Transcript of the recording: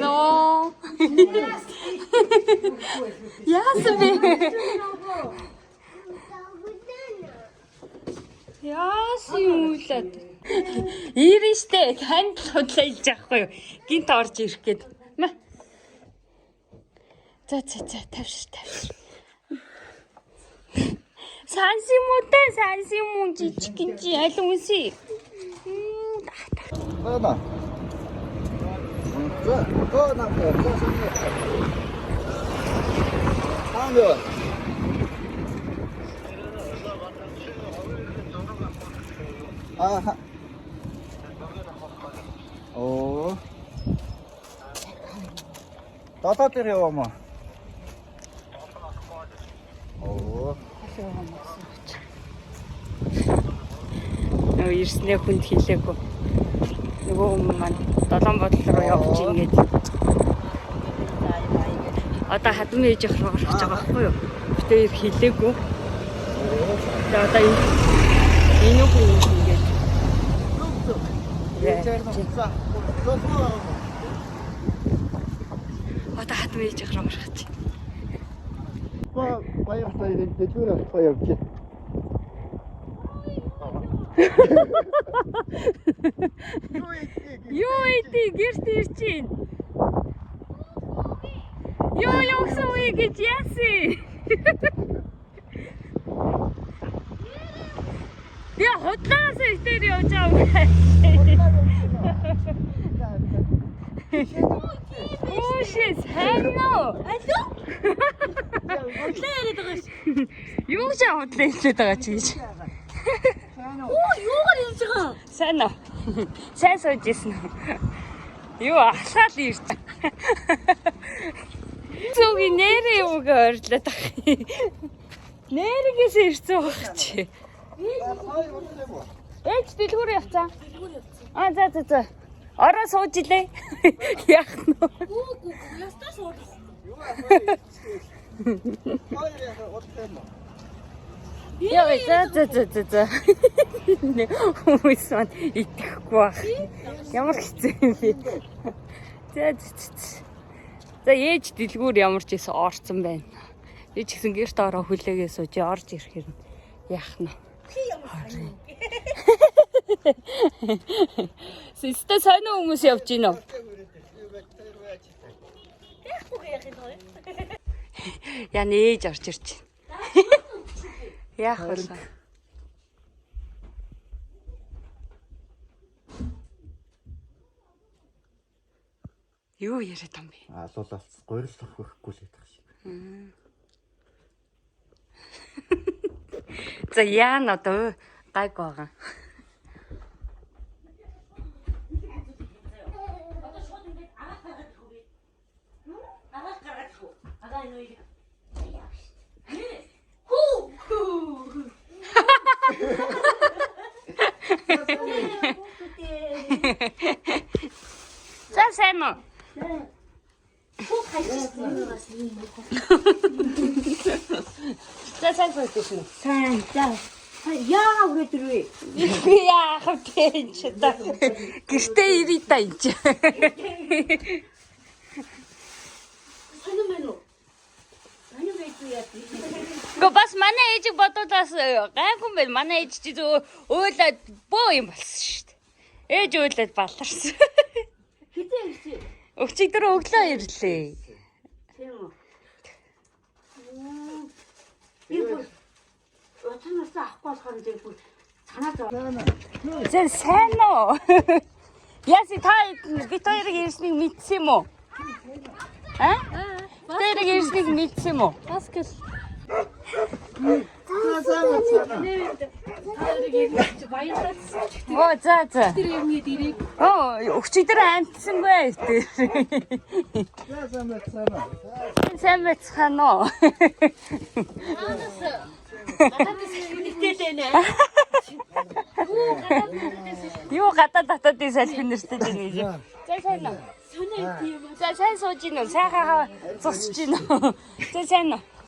Ноо. Яасан бэ? Яасан юм үлээд. Ирэн штэ танд л худлаа хэлж байгаа хгүй юу? Гинт орж ирэх гээд. Мэ. За за за тавш тавш. Санси муутай санси муу жижигэн чи аль үнси. Байна. За, оо нам. За сайн. Таан. Аа. Оо. Дата дээр яваа маа. Оо. Нөгөө ирснээ хүнд хэлээгүй. Нөгөө хүмүүс маань долоон бодол руу явж ингээд. Одоо хадам ээж ах руу гарч байгаа байхгүй юу? Гэтэ хоёр хэлээгүй. Тэгээ одоо энэ хүн ингээд. Одоо хадам ээж ах руу гарч. Ба баяртай дэлгүүр авах явж. Юу иди гэрт ирж чинь. Юу юу гэсэн үе гэж яасан? Би худлаас ихтер явж байгаа юм. Үүшээ сайн уу? Алло? Худлаа яриад байгаа ш. Юу ч худлаа хэлээд байгаа чи гэж. Оо, юугаар ярьж байгаа? Сайн уу? Сайн сууж исэн үү? Юу алхаал ирж. Зүг нэрээ юуг ойрлоод ах. Нэргээс ирсэн баг чи. Ээж дэлгүүр явцаа. Аа за за за. Ороо сууж илээ. Яах нь вэ? Гүү гүү гүү ястаа суудлах. Яа за за за за за. Хүмүүс маань итгэхгүй байх. Ямар хэцүү юм бэ? За за за. За ээж дэлгүүр ямар ч ийсэн орцсон байна. Би ч гэсэн гэрт ороо хүлээгээ сууж орж ирэхээр нь яах нь. Систэ сайн хүмүүс явж гин үү? Яа нээж орж ирж байна. Яах вэ? Юу яриад юм бэ? Алуулалц гурил өгөхгүй л гэдэг шиг. За яана одоо гайг байгаа. Одоо шууд ингээд агаах гаргаад ирэх үү? Агаах гаргаад ирэх үү? Агаа энэ үеийг. За яа шүү. Хүү. Хүү. За сайн уу? Хүү хайчихсан. За сайн сууж ирсэн. Сайн за. Яагаад үрээд ирвэ? Би яах вэ энэ чи та? Гэртээ ирээ та энэ чи. Сонин байна уу? Сонин байдгүй яа. Гэхдээ бас манай ээжийг бодуулаас гайгүй юм байна. Манай ээж чи зөө уйлаад бөө юм болсон шүү дээ. Ээж уйлаад баларсан. Хизээ ирсэн. Өчигдөр өглөө ирлээ. Тийм үү. Би бүр утас авахгүй болохоор би бүр санаа зов. За сайн уу? Яси та бит хоёрыг ирснийг мэдсэн юм уу? А? Бит хоёрыг ирснийг мэдсэн юм уу? Баскет. Оо за за. Тэр юмны дэрэг. Оо өчигдөр амтсангүй тэр. За сайн байцгаана. Сайн байцгаана уу? Гадаадас нэртэй байна. Юу гадаад дотоодын салхи нэртэй байна гэж. За сайн уу? Сонио тийм. За сайн сууж гин үү? Сайхаа зогсож гин үү? За сайн уу?